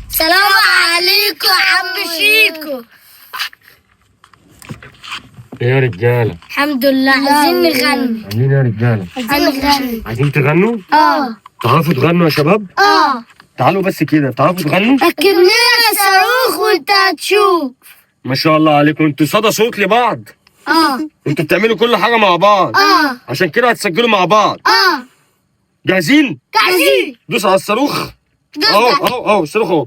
سلام عليكم عم شيكو. ايه يا رجاله؟ الحمد لله. عايزين نغني. عاملين ايه يا رجاله؟ عايزين نغني. عايزين تغنوا؟ اه. تعرفوا تغنوا يا شباب؟ اه. تعالوا بس كده، تعرفوا تغنوا؟ ركب لنا صاروخ وانت هتشوف. ما شاء الله عليكم، انتوا صدى صوت لبعض. اه. انتوا بتعملوا كل حاجة مع بعض. اه. عشان كده هتسجلوا مع بعض. اه. جاهزين؟ جاهزين. دوس على الصاروخ. دوس. اهو اهو اهو الصاروخ اهو.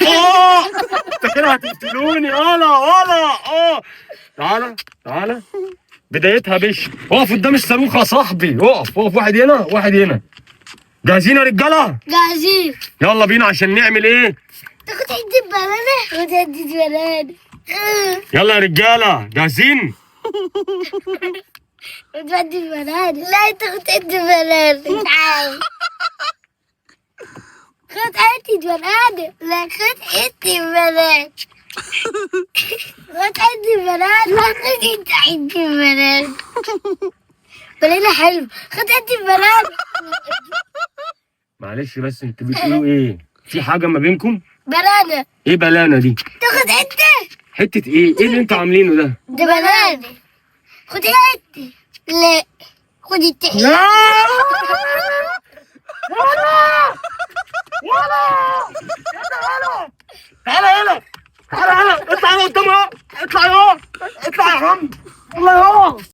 اه انت كده هتقتلوني. ولا ولا اه تعالى تعالى، بدايتها بش. اقف قدام الصاروخ يا صاحبي، اقف اقف، واحد هنا واحد هنا. جاهزين يا رجاله؟ جاهزين. يلا بينا عشان نعمل ايه؟ تاخد حتة بنانه خد حتة بنانه. يلا يا رجاله، جاهزين؟ خد حتة بنانه. لا تاخد حتة بنانه. تعال خد حتة بنانه. لا خد حتة بنانه. خد حتة بنانه. لا خد انت حتة بنانه. بنانه حلو. خد حتة بنانه. معلش بس انتوا بتقولوا ايه؟ في حاجة ما بينكم؟ بنانه. ايه بلانه دي؟ تاخد حتة. حتة ايه؟ ايه اللي انتوا عاملينه ده؟ ده بنانه. خد حتة. لا خد التاني. لا.